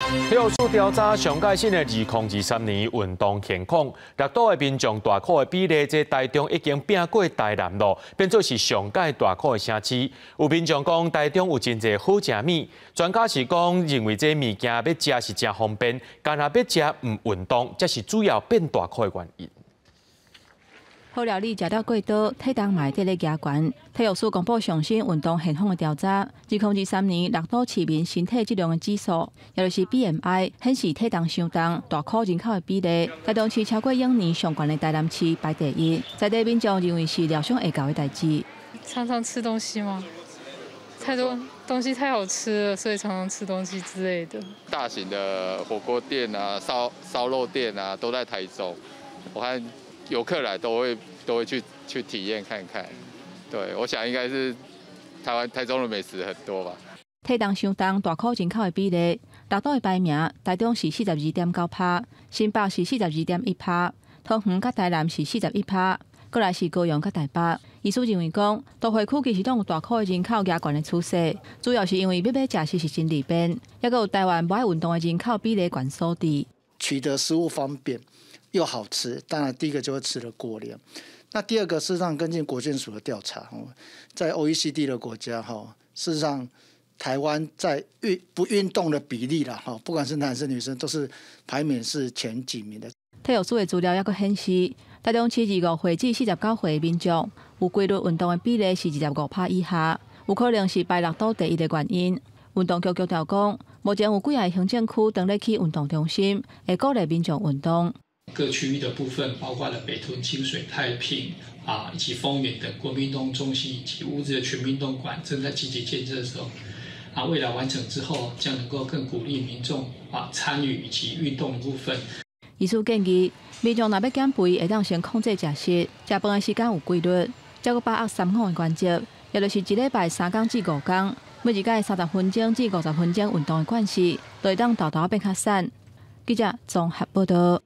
體育署調查上蓋新的2023年運動健康，綠島的民眾大箍的比例，這台中已經拚過台南囉，變做是上蓋大箍的城市。有民眾講，台中有真濟好食物，專家是講認為這物件欲食是誠方便，干焦欲食毋運動，才是主要變大箍的原因。好料理食了過多，體重嘛會佇咧加懸。體育署公布上新運動健康的調查，2023年綠島市民身體質量的指數，也就是 BMI，顯示體重傷重、大箍人口的比例，台中市超過往年上懸的台南市排第一。在地民眾認為是料想會到的代誌。常常吃東西嗎？太多東西太好吃了，所以常常吃東西之類的。大型的火鍋店啊、燒燒肉店啊，都在台中。我看遊客來都會去體驗看看。對，我想應該是台灣台中的美食很多吧。體重傷重、大箍人口的比例，綠島的排名，台中是42.9趴，新北是42.1趴，桃園佮台南是41趴，閣來是高雄佮台北。醫師認為講，都會區其實攏有大箍的人口加懸的趨勢，主要是因為欲買食食是真利便，抑閣有台灣無愛運動的人口比例懸所致。取得食物方便又好吃，當然第一個就會吃得過量。那第二個，事實上根據國健署的調查，在 OECD 的國家，哈，事實上台灣在運不運動的比例啦，哈，不管是男生女生，都是排名是前幾名的。體育署的資料抑閣顯示，台中市25歲至49歲的民眾有規律運動的比例是25趴以下，有可能是排綠島第一的原因。運動局強調講，目前有幾个行政區正咧起運動中心，會鼓勵民眾運動。各區域的部分，包括了北屯、清水、太平啊，以及豐原等國民運動中心以及烏日的全民運動館，正在積極建設中。啊，未來完成之後，將能夠更鼓勵民眾啊參與以及運動的部分。醫師建議，民眾若欲減肥，會當先控制食食，食飯的時間有規律，才閣把握三五的原則，也就是一禮拜3工至5工，每一工30分鐘至50分鐘運動的慣勢，就會當沓沓變較瘦。記者綜合報道。